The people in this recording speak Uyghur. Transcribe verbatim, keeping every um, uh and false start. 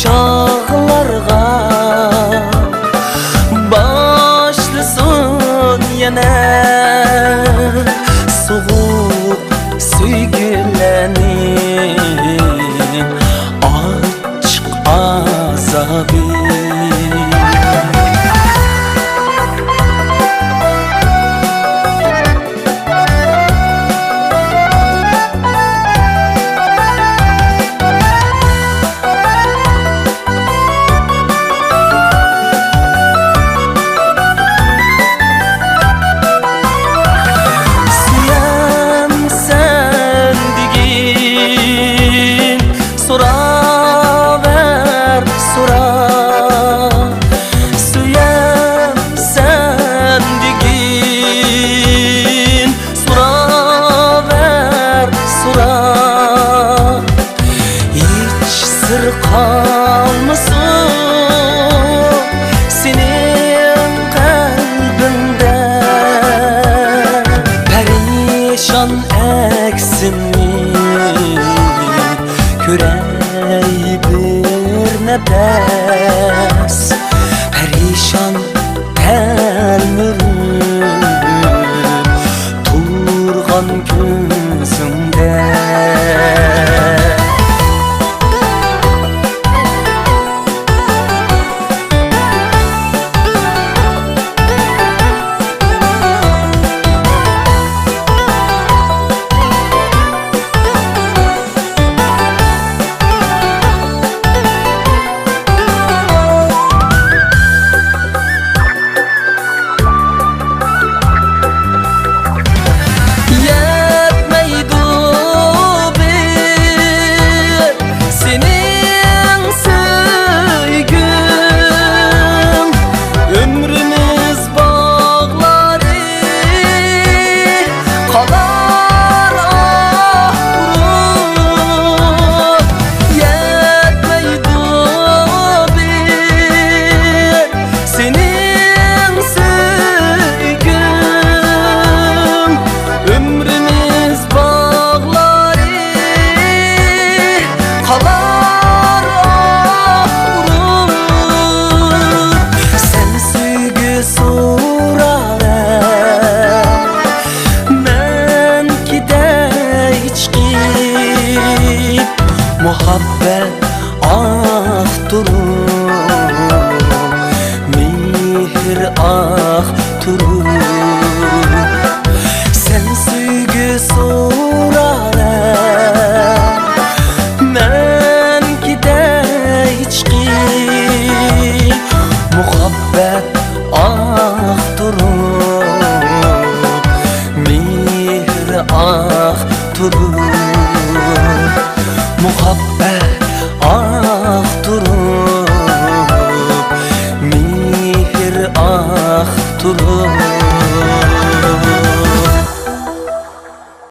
چاغلارغا باشلىسۇن يەنە سوغۇق سۆيگۈلەرنىڭ ئاچچىق ئازابى. سۆيەمسەن دېگىن سوراۋەر، سورا. سۆيەمسەن دېگىن سوراۋەر، سورا. ھېچ سىر قالمىسۇن سېنىڭ قەلبىڭدە. پەرىشان ئەكسىمنى كۆرەي بىر نەپەس. پەرىشان تەلمۈرۈپ تۇرغان كۆزۈڭدە. يەتمەيدۇ بىر سېنىڭ سۆيگۈڭ، ئۆمرىمىز باغلىرى قالار ئاھ ئۇرۇپ. يەتمەيدۇ بىر سېنىڭ سۆيگۈڭ، ئۆمرىمىز باغلىرى قالار ئاھ ئۇرۇپ. سەن سۆيگۈ سوراۋەر، مەن كېتەي چىقىپ. مۇھەببەت ئاھ تۇرۇپ، مېھىر ئاھ تۇرۇپ. سەن سۆيگۈ سوراۋەر، مەن كېتەي چىقىپ. مۇھەببەت ئاھ تۇرۇپ، مېھىر ئاھ تۇرۇپ.